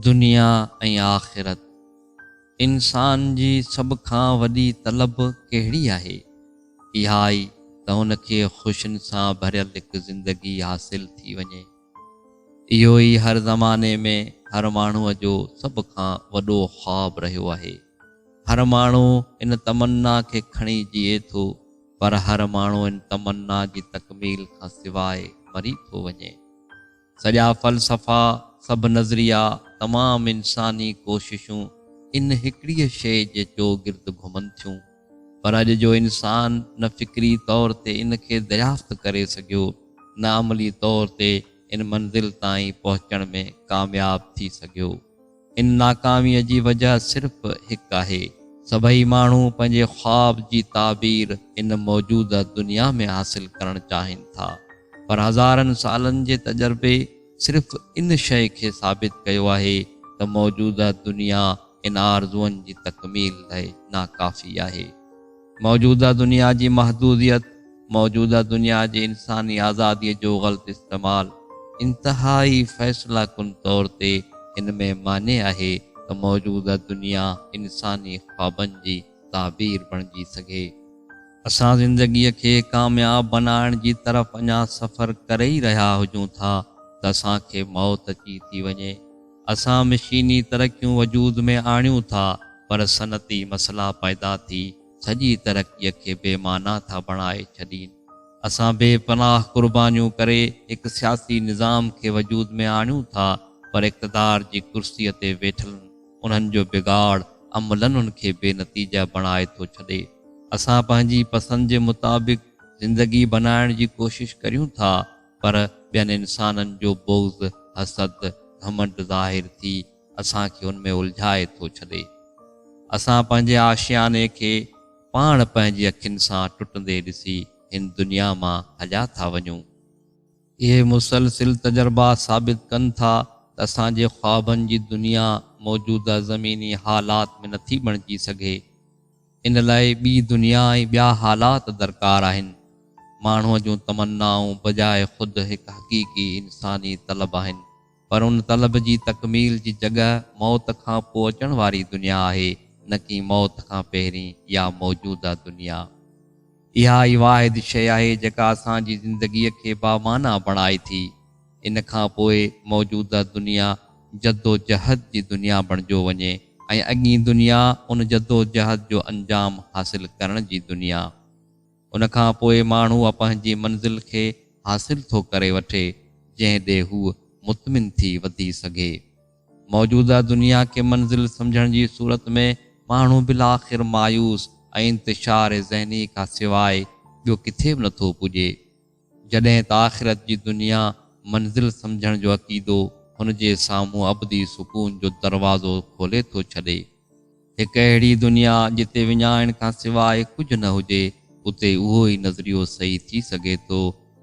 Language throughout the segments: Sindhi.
دنيا ۽ آخرت، انسان جي سڀ کان وڏي طلب ڪهڙي آهي؟ اها ئي ته هن کي خوشين سان ڀريل هڪ زندگي حاصل ٿي وڃي. اهو ئي هر زماني ۾ هر ماڻهوء جو سڀ کان وڏو خواب رهيو آهي. هر ماڻهو ان تمنا کي کڻي جيئي ٿو، پر هر ماڻهو ان تمنا جي تڪميل کان سواء مري ٿو وڃي. سڄا فلسفا، سڀ نظريا، تمام انساني ڪوششون ان هڪڙيء شيء جي چوگرد گهمن ٿيون. پر اڄ جو انسان نه فڪري طور تي ان کي دريافت ڪري سگهيو، نه عملي طور تي ان منزل تائين پهچڻ ۾ ڪامياب ٿي سگهيو. ان ناڪاميء جي وجهه صرف هڪ آهي. سڀئي ماڻهو پنهنجي خواب جي تعبير ان موجوده دنيا ۾ حاصل ڪرڻ چاهين ٿا. پر هزارن سالن جي تجربي صرف ان شيء کي ثابت ڪيو آهي ته موجوده دنيا ان آرزوئن جي تڪميل لئه ناڪافي آهي. موجوده دنيا جي محدوديت، موجوده دنيا جي انساني آزاديء جو غلط استعمال انتهائي فيصله ڪن طور تي ان ۾ مانع آهي ته موجوده دنيا انساني خوابن جي تعبير بڻجي سگهي. اسان زندگيء کي ڪامياب بنائڻ جي طرف اڃا سفر ڪري ئي رهيا هجون ٿا ته اسان کي موت اچي ٿي وڃي. اسان مشيني ترقيون وجود ۾ آڻيون ٿا پر صنعتي مسئلا پيدا ٿي سڄي ترقيء کي بي معنيٰ ٿا بڻائي ڇڏين. اسان بي پناهه قربانيون ڪري هڪ سياسي نظام کي وجود ۾ آڻيون ٿا پر اقتدار جي ڪرسيء تي ويٺلن انهن جو بگاڙ عملاً ان کي بي نتيجه بڻائي ٿو ڇڏي. اسان پنهنجي پسند جي مطابق زندگي بنائڻ جي ڪوشش ڪريون ٿا پر ٻين انسانن جو بغض، حسد، گهمنڊ ظاهر ٿي اسان کي ان ۾ الجهائي ٿو ڇڏي. اسان پنهنجي آشياني کي پاڻ پنهنجي اکين سان ٽٽندي ڏسي هن دنيا مان هليا ٿا وڃون. اهي مسلسل تجربا ثابت ڪن ٿا ته اسان جي خوابن جي دنيا موجوده زميني حالات ۾ نٿي بڻجي سگهي. ان لاء ٻي دنيا ۽ ٻيا حالات درڪار آهن. ماڻهوء جون تمنائون بجاء خود هڪ حقيقي انساني طلب آهن، پر ان طلب جي تڪميل جي جڳهه موت کان پوء اچڻ واري دنيا آهي، نه ڪي موت کان پهرين يا موجوده دنيا. اها ئي واحد شيء آهي جيڪا اسان جي زندگيء کي بامعنيٰ بڻائي ٿي. ان کان پوء موجوده دنيا جدوجهد جي دنيا بڻجيو وڃي ۽ اڳين دنيا ان جدوجهد جو انجام حاصل ڪرڻ جي دنيا. ان کان پوء ماڻهو پنهنجي منزل کي حاصل ٿو ڪري وٺي جنهن ڏي هو مطمئن ٿي وڌي سگهي. موجوده دنيا کي منزل سمجهڻ جي صورت ۾ ماڻهو بالآخر مايوس ۽ انتشار ذهني کان سواء ٻيو ڪٿي به نٿو پڄي. جڏهن ته آخرت جي دنيا منزل سمجهڻ جو عقيدو هن جي سامهون ابدي سڪون جو دروازو کولي ٿو ڇڏي. هڪ اهڙي دنيا جتي وڃائڻ کان سواء ڪجهه نه هجي، اتي اهو ئي نظريو صحيح ٿي سگهي ٿو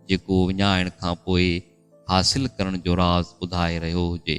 جيڪو وڃائڻ کان پوء حاصل ڪرڻ جو راز ٻڌائي رهيو هجي.